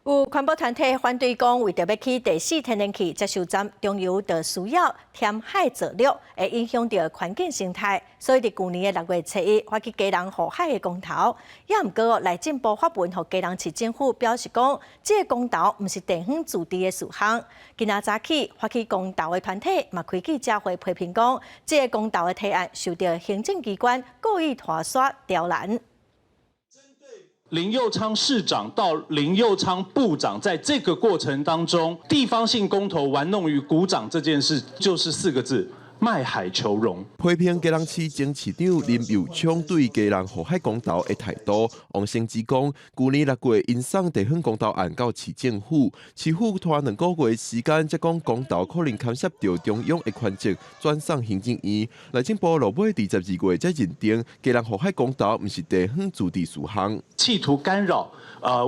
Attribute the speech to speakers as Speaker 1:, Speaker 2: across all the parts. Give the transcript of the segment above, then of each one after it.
Speaker 1: 有環保團體反對講，為著欲起第四天然氣接收站，中油就需要填海造陸，會影響著環境生態，所以佇舊年的6月7日發起基隆護海的公投。也毋過內政部發文予基隆市政府表示講，這個公投毋是地方自治的事項。今仔早起發起公投的團體嘛開記者會批評講，這個公投的提案受著行政機關故意拖捒刁難。
Speaker 2: 林右昌市長到林右昌部長，在這個過程當中，地方性公投玩弄於股掌這件事，就是四個字：賣海求榮。
Speaker 3: 批評基隆市前市長林右昌對基隆護海公投的態度，王勝之講，舊年6月𪜶送地方公投案到市政府，市府拖2個月時間，才講公投可能牽涉著中央的權責，轉送行政院。內政部落尾佇12月才認定基隆護海公投毋是地方自治事項，
Speaker 2: 企圖干擾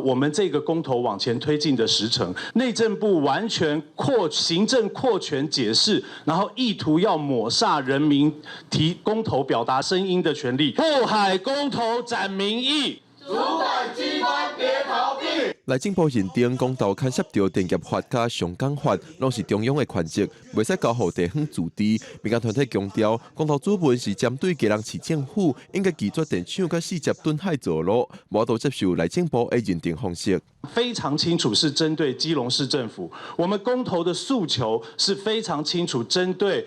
Speaker 2: 我們這個公投往前推進的時程，內政部完全擴行政擴權解釋，然後意圖要抹煞人民提公投表達聲音的權利。護海公投展民意，
Speaker 4: 主管機關別逃避。
Speaker 3: 內政部認定公投牽涉著電業法佮商港法，攏是中央的權責，袂使交予地方自治。民間團體強調，公投主文是針對基隆市政府應該拒絕電廠佮四接躉海造陸，無法度接受內政部的認定方式。
Speaker 2: 非常清楚是針對基隆市政府，我們公投的訴求是非常清楚，針對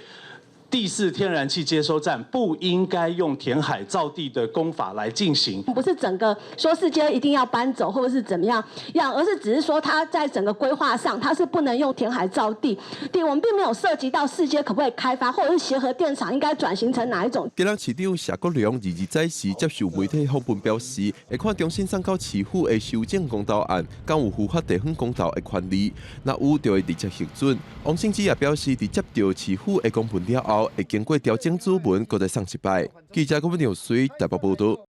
Speaker 2: 第四天然氣接收站不應該用填海造地的工法來進行。
Speaker 5: 不是整個說四接一定要搬走，或者是怎麼樣，而是只是說它在整個規劃上，它是不能用填海造地。對，我們並沒有涉及到四接可不可以開發，或者是協和電廠應該轉型成哪一種。
Speaker 3: 基隆市長謝國樑22早時接受媒體訪問表示，會看重新送到市府的修正公投案，敢有符合地方公投的權利，若有就會直接核准。王勝之也表示，佇接著市府的公文了後，會經過調整主文，閣再送一擺。記者郭文耀水台北報導。